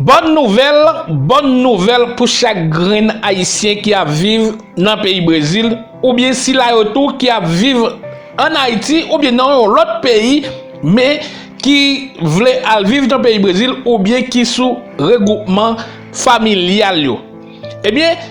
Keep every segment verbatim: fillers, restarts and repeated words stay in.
Bòn nouvèl, bòn nouvèl pou chak grenn Ayisyen ki ap viv nan peyi Brezil, oubyen sila yo tou ki ap viv ann Ayiti, oubyen nan yon lòt peyi, men ki vle al viv nan peyi Brezil, oubyen ki sou regwoupman familyal yo. Ebyen,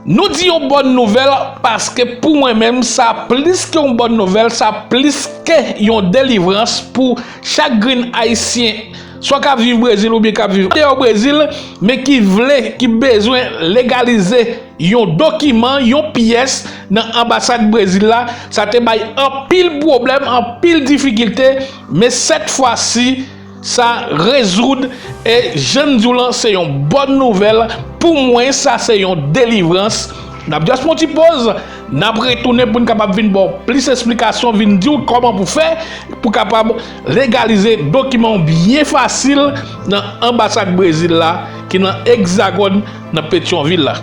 nou di yon bòn nouvèl paske pou mwen menm, sa plis ke yon bòn nouvèl, sa plis ke yon delivrans pou chak grenn Ayisyen, swa k ap viv Brezil oubyen k ap viv andeyò Brezil, men ki vle, ki bezwen legalize yon dokiman, yon pyès nan anbasad Brezil la. Sa te bay anpil pwoblèm, anpil difikilte, men sèt fwa si, sa rezoud, e jan n di w lan, se yon bòn nouvèl. Pou mwen, sa se yon delivrans. N ap just pran yon ti poz, n ap retounen pou n kapab vin ba w plis esplikasyon, vin di w kòman pou fè, pou kapab legalize dokiman w byen fasil nan anbasad Brezil la, ki nan Egzagòn, nan Petyonvil la.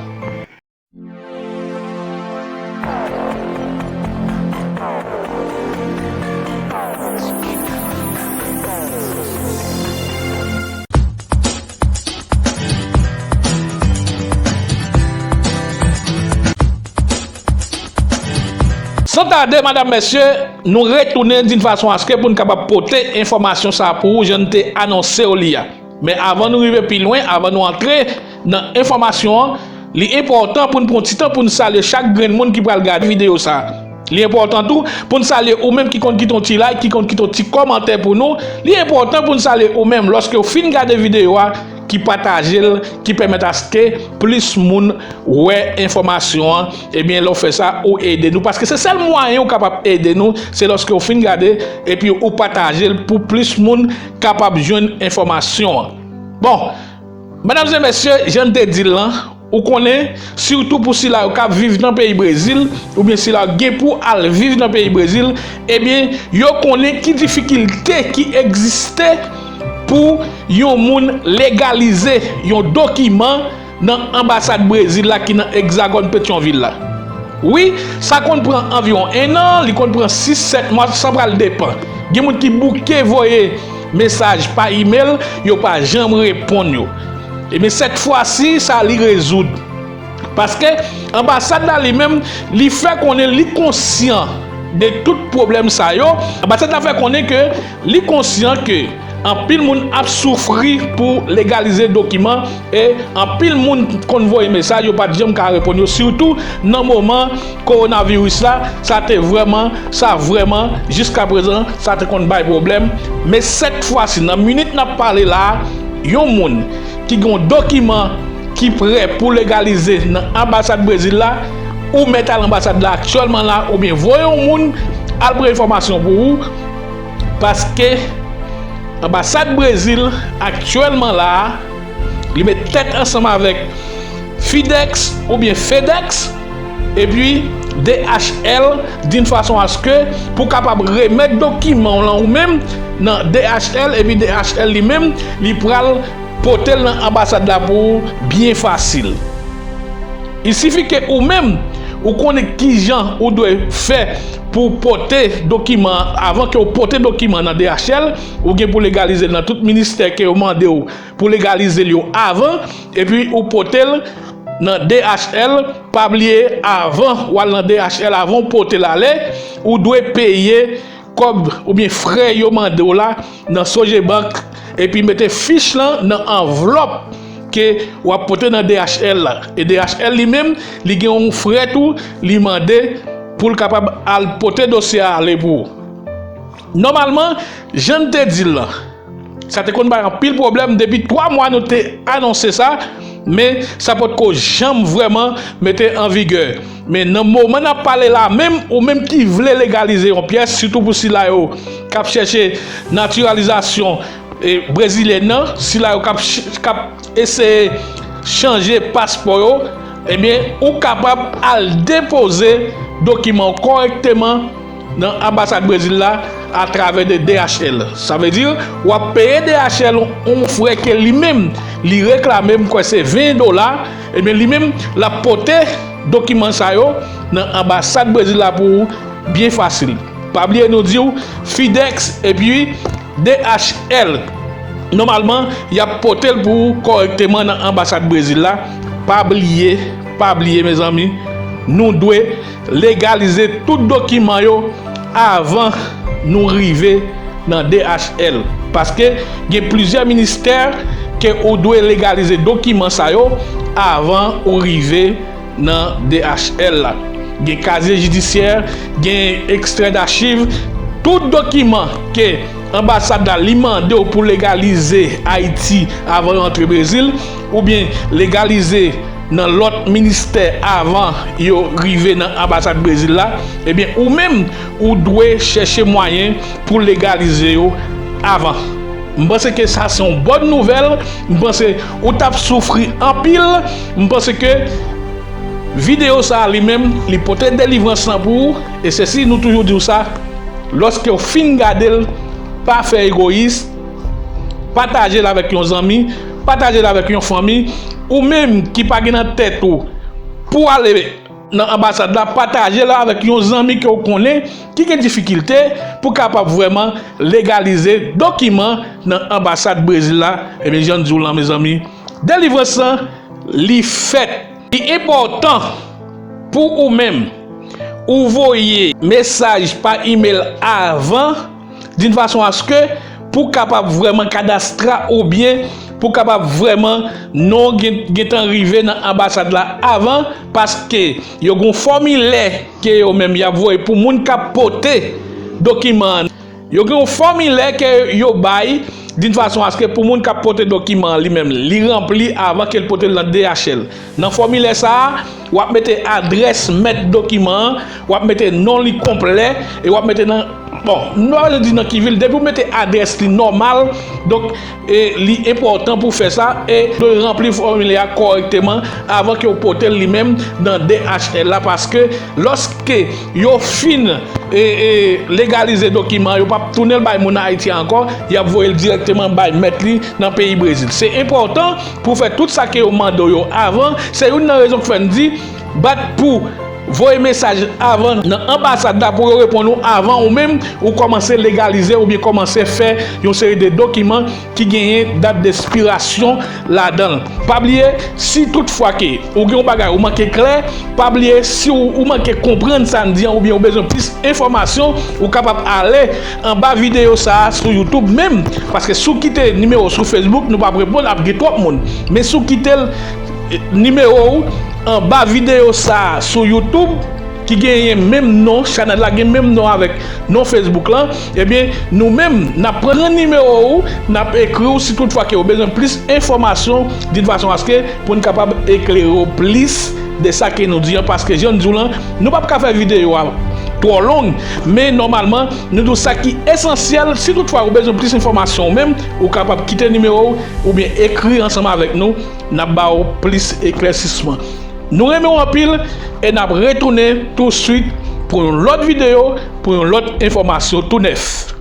San tade, madam, mesye, nou retounen d'une façon à ce que pou n kapab pote enfòmasyon sa a pou ou, jan n te anonse w li a. Men avan nou rive pi lwen, avan nou antre nan enfòmasyon an, li enpòtan pou n pran ti tan pou n salye chak grenn moun ki pral gade videyo sa a. Li enpòtan tou pou n salye ou menm ki konn kite yon ti like, ki konn kite yon ti kòmantè pou nou. Li enpòtan pou n salye ou menm lòske w fin gade videyo a, ki pataje l, ki pèmèt aske plis moun wè enfòmasyon an. Ebyen, lè w fè sa, ou ede nou. Paske se sèl mwayen ou kapab ede nou, se lòske w fin gade, epi ou pataje l pou plis moun kapab jwenn enfòmasyon an. Bon, medam e mesye, jan n te di l lan, ou konnen, sitou pou sila yo k ap viv nan peyi Brezil, oubyen sila yo gen pou al viv nan peyi Brezil, ebyen, yo konnen ki difikilte ki egziste pou yon moun legalize yon dokiman nan anbasad Brezil la ki nan Egzagòn Petyonvil la. Wi, sa konn pran anviwon en an, li konn pran sis, sèt mwa, sa pral depann. Gen moun ki bouke voye mesaj pa imèl, yo pa janm reponn yo. Ebyen, sèt fwa si, sa li rezoud. Paske anbasad la li menm, li fè konnen li konsyan de tout pwoblèm sa yo. Anbasad la fè konnen ke li konsyan ke anpil moun ap soufri pou legalize dokiman, e anpil moun konn voye mesaj, yo pa t janm ka reponn yo, sitou nan moman kowonaviris la. Sa te vrèman, sa vrèman, jiskaprezan, sa te konn bay pwoblèm. Men sèt fwa si, nan minit n ap pale la a, yon moun ki gen yon dokiman ki prè pou legalize nan anbasad Brezil la, ou mèt al anbasad la aktyèlman la, oubyen voye yon moun al pran enfòmasyon pou ou, paske anbasad Brezil aktyèlman la a, li met tèt ansanm avèk Fidex oubyen Fedex, epi D H L, d'une façon à ce que pou kapab remèt dokiman w lan ou menm nan D H L, epi D H L li menm, li pral pote l nan anbasad la pou ou byen fasil. Il sifi ke ou menm, ou konnen kijan ou dwe fè pou pote dokiman an. Avan ke ou pote dokiman nan D H L, ou gen pou legalize l nan tout ministè ke yo mande w pou legalize l yo avan, epi ou pote l nan D H L. Pa bliye, avan w al nan D H L, avan w pote l ale, ou dwe peye kòb oubyen frè yo mande w la nan Sogebank, epi mete fich lan nan anvlòp ke w ap pote nan D H L la. E D H L li menm, li gen yon frè tou, li mande pou l kapab al pote dosye a ale pou ou. Nòmalman, jan n te di l lan, sa te konn bay anpil pwoblèm. Depi twa mwa nou te anonse sa, men sa potko janm vrèman mete an vigè. Men nan moman n ap pale la menm, ou menm ki vle legalize yon pyès, sitou pou sila yo k ap chèche natiralizasyon, e, brezilyèn nan, sila yo k ap ch-, k ap eseye chanje paspò yo, ebyen, ou kapab al depoze dokiman w kòrèkteman nan anbasad Brezil la atravè de D H L. Sa vle di, w ap peye D H L yon frè ke li menm, li reklame, m kwè se ven dola, ebyen, li menm, l ap pote dokiman sa yo nan anbasad Brezil la pou ou byen fasil. Pa bliye nou di w, Fidex epi D H L. nòmalman, y ap pote l pou ou kòrèkteman nan anbasad Brezil la. Pa bliye, pa bliye, mezanmi, nou dwe legalize tout dokiman yo avan nou rive nan D H L. Paske gen plizyè ministè ke ou dwe legalize dokiman sa yo avan ou rive nan D H L la. Gen kazye jidisyè, gen ekstrè dachiv, tout dokiman ke anbasad la li mande w pou legalize Ayiti avan yo antre Brezil, oubyen legalize nan lòt ministè avan yo rive nan anbasad Brezil la, ebyen, ou menm, ou dwe chèche mwayen pou legalize yo avan. M panse ke sa se yon bòn nouvèl. M panse ou t ap soufri anpil. M panse ke videyo sa a li menm, li pote delivrans lan pou ou. E se si nou toujou di w sa, lòske w fin gade l, pa fè egoyis, pataje l avèk yon zanmi, pataje l avèk yon fanmi, ou menm ki pa gen nan tèt ou pou ale nan anbasad la, pataje l avèk yon zanmi ke w konnen ki gen difikilte pou kapab vrèman legalize dokiman nan anbasad Brezil la. Ebyen, jan m di w lan, mezanmi, delivrans lan, li fèt. Li enpòtan pou ou menm, ou voye mesaj pa imèl avan, d'une façon à ce que pou kapab vrèman kadastra oubyen pou kapab vrèman non gen, gentan rive nan anbasad la avan, paske yo gon fòmilè ke yo menm y ap voye pou moun k ap pote dokiman an. Yo gen yon fòmilè ke yo bay d'une façon à ce que pou moun k ap pote dokiman an li menm, li ranpli avan ke l pote l nan D H L. Nan fòmilè sa a, w ap mete adrès mèt dokiman an, w ap mete non li konplè, e w ap mete nan, bon, m pa bezwen di nan ki vil, depi w mete adrès li nòmal, donk, e li enpòtan pou fè sa, e dwe ranpli fòmilè a kòrèkteman avan ke w pote l li menm nan D H L la, paske lòske yo fin, e, e, legalize dokiman, yo p ap tounen l bay moun Ayiti a ankò, y ap voye l dirèkteman bay mèt li nan peyi Brezil. Se enpòtan pou fè tout sa ke yo mande w yo avan. Se youn nan rezon k fè n di, bat pou voye mesaj avan nan anbasad la pou yo reponn ou avan ou menm ou kòmanse legalize oubyen kòmanse fè yon seri de dokiman ki genyen dat despirasyon ladan l. Pa bliye, si toutfwa ke ou gen yon bagay ou manke klè, pa bliye, si w, ou manke konprann sa n di an oubyen ou bezwen plis enfòmasyon, ou kapab ale anba videyo sa a sou YouTube menm, paske si w kite nimewo w sou Facebook, nou p ap reponn, ap gen twòp moun. Men si w kite l, e, nimewo w anba videyo sa a sou YouTube, ki genyen menm non, chanèl la gen menm non avèk non Facebook lan, ebyen, nou menm, n ap pran nimewo w, n ap ekri w si toutfwa ke w bezwen plis enfòmasyon, d'une façon à ce que pou n kapab eklere w plis de sa ke nou di an, paske jan n di w lan, nou p ap ka fè videyo a twò long, men nòmalman, nou di w sa ki esansyèl. Si toutfwa ou bezwen plis enfòmasyon ou menm, ou kapab kite nimewo w oubyen ekri ansanm avèk nou, n ap ba w plis eklèsisman. Nou renmen w anpil e n ap retounen touswit pou yon lòt videyo, pou yon lòt enfòmasyon tou nèf.